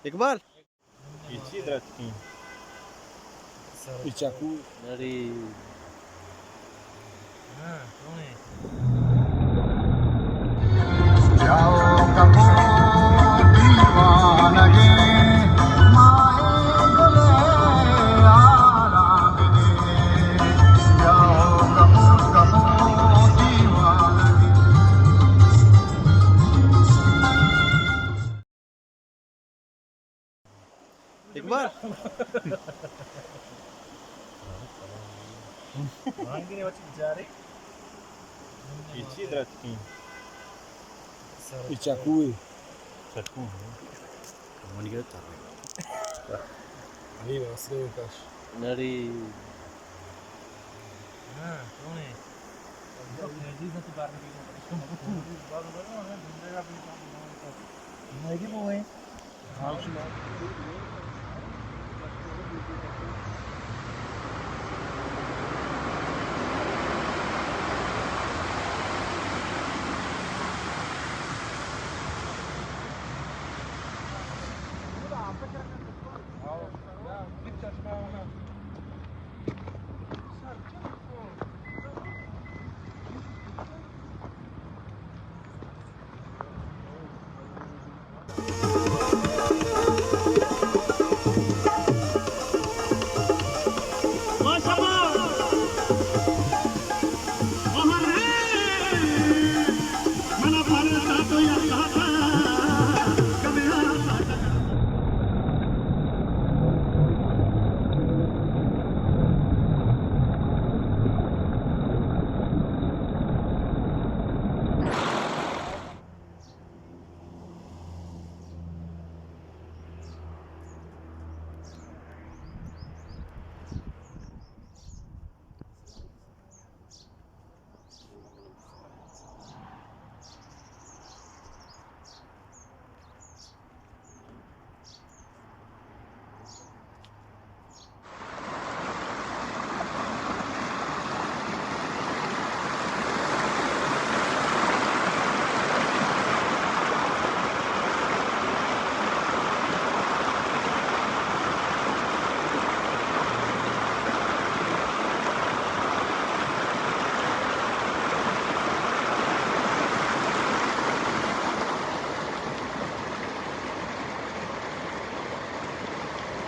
اقبال۔ اے چی درچکیں؟ اے چاکو۔ نڑی۔ ہاں، کون ہے؟ اقبال۔ اے چی درچکیں؟ اے چاکو ہے۔ چاکو ہے۔ منی گرے تر۔ اے واسطے کاش۔ نڑی۔ ہاں، کون ہے؟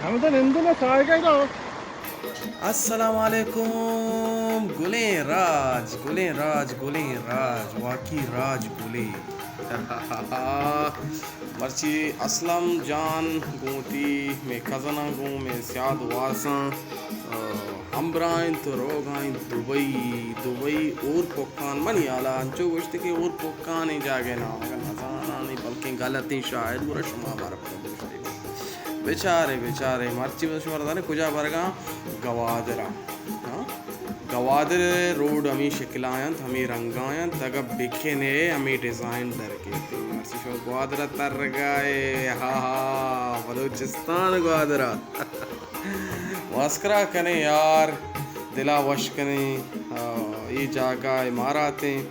ہمدا نندن ءَ ساہگ ءَ۔ السلام علیکم۔ گلیں راج، گلیں راج، گلیں راج، واقعی راج گلے۔ مرچی اسلم جان گوں وتی مئے کزناں گوں مئے سیاد واساں، آ، ہمبراہ انت و روگا انت دبئی۔ دبئی ہور پکان، منی ہیالا انچو گوشت کہ ہور پکان اے جاگہ نام، اگاں نزاناں نی بلکیں غلطیں شاید، گڑا شما بارا پدا گوشت۔ بچارے، بچارے، مرچی بس شما زانے کجا برگا؟ گوادرا۔ ہاں؟ گوادر روڈ ہمے شکلا انت، ہمے رنگا انت، اگاں بکنے ہمے ڈیزائن در کیت۔ مرچی شما گوادرا ترگا اے، ہا ہا، بلوچستان گوادرا۔ مسکرا کنے یار، دلا وش کنے، آ، اے جاگہ اماراتیں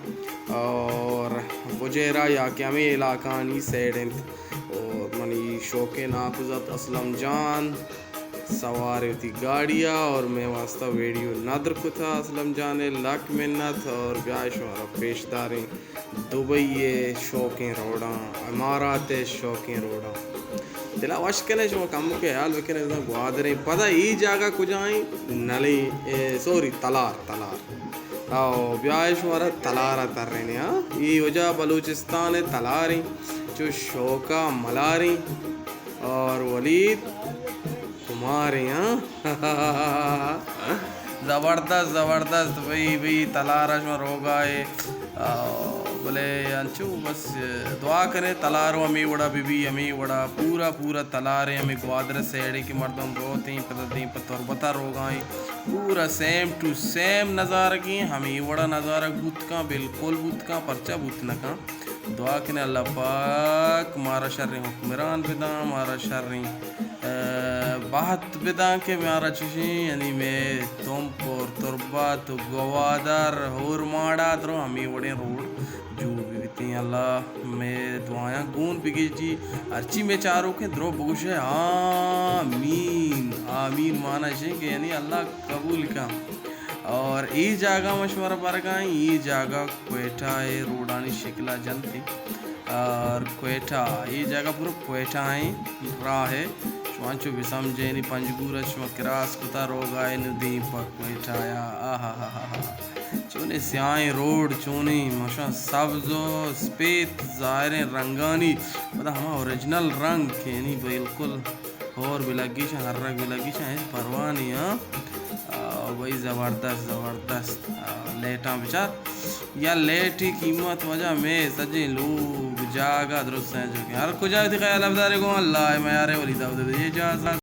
اور بجیرہ یا کہ ہمے علاقہ آنی سائیڈ انت۔ اور منی شوقیں ناکوزات اسلم جان سوار وتی گاڑی ءَ اور مئے واسطہ ویڈیو ندر کتا۔ اسلم جان ءِ لک منت اور بیا شمارا پیش داریں دبئی ءِ شوقیں روڈاں، امارات ءِ شوقیں روڈاں۔ دلا وش کنے شما کمکے ہیال بکنے بزاں گوادریں۔ پدا اے جاگہ کجائیں؟ نلیں، اے، سوری، تلار، تلار۔ او، بیا شمارا تلارا ترینیں، ہاں؟ اے وجہ بلوچستان ءِ تلاریں، چو شوقا ملاریں اور ولید کماریں، ہاں؟ زبردست، زبردست، بھئی، بھئی، تلارا شما روگا اے۔ آ، بلے انچو بس دعا کنے تلارو ہمے وڑا بہ بی، ہمے وڑا پورا، پورا تلاریں، ہمے گوادر سیڈے کہ مردم روتیں، پدا دیم پہ تربتا روگائیں، پورا سیم ٹو سیم نظارگیں، ہمے وڑا نظارگ بوت کن، بالکل بوت کن، پرچا بوت نہ کن۔ دعا کنے اللہ پاک مارا شریں حکمران بداں، مارا شریں، آ، بہت بداں کہ مارا چشیں، یعنی مئے تمپ اور تربت و گوادر ہور ماڑا درو ہمے وڑیں روڈ جوڑ بہ بیت۔ تیں اللہ مئے دعایاں گون بگیجی۔ ہرچی مئے چاروکیں درو بگوشے آمین۔ آمین معنی اش انت کہ یعنی اللہ قبول کن۔ اور اے جاگہ ما شمارا برگائیں، اے جاگہ کوئٹہ ءِ روڈانی شکلا جنت انت۔ اور کوئٹہ، اے جاگہ پورا کوئٹہ ءِ راہ ءِ۔ شما چو بسمجھے نی پنجگور ءَ شما کراس کتا روگا ءِ نو دیم پہ کوئٹہ ءَ۔ آہا ہا ہا ہا۔ چونیں سیاہیں روڈ، چونیں مشاں سبز و سپیت ظاہریں رنگانی، پدا ہما اوریجنل رنگ کہ یعنی بالکل ہور بہ لگیشاں، ہرک بہ لگیشاں، ہچ پرواہ نی ہاں۔ آ، بھئی زبردست، زبردست۔ آ، لیٹاں بچار۔ یا لیٹی قیمت وجہ مئے سجیں لوگ جاگہ درست ہیں جو کہ ہر کجا وتی خیال ابدارے گوں اللہ ءِ میارے ولی داود اجازت۔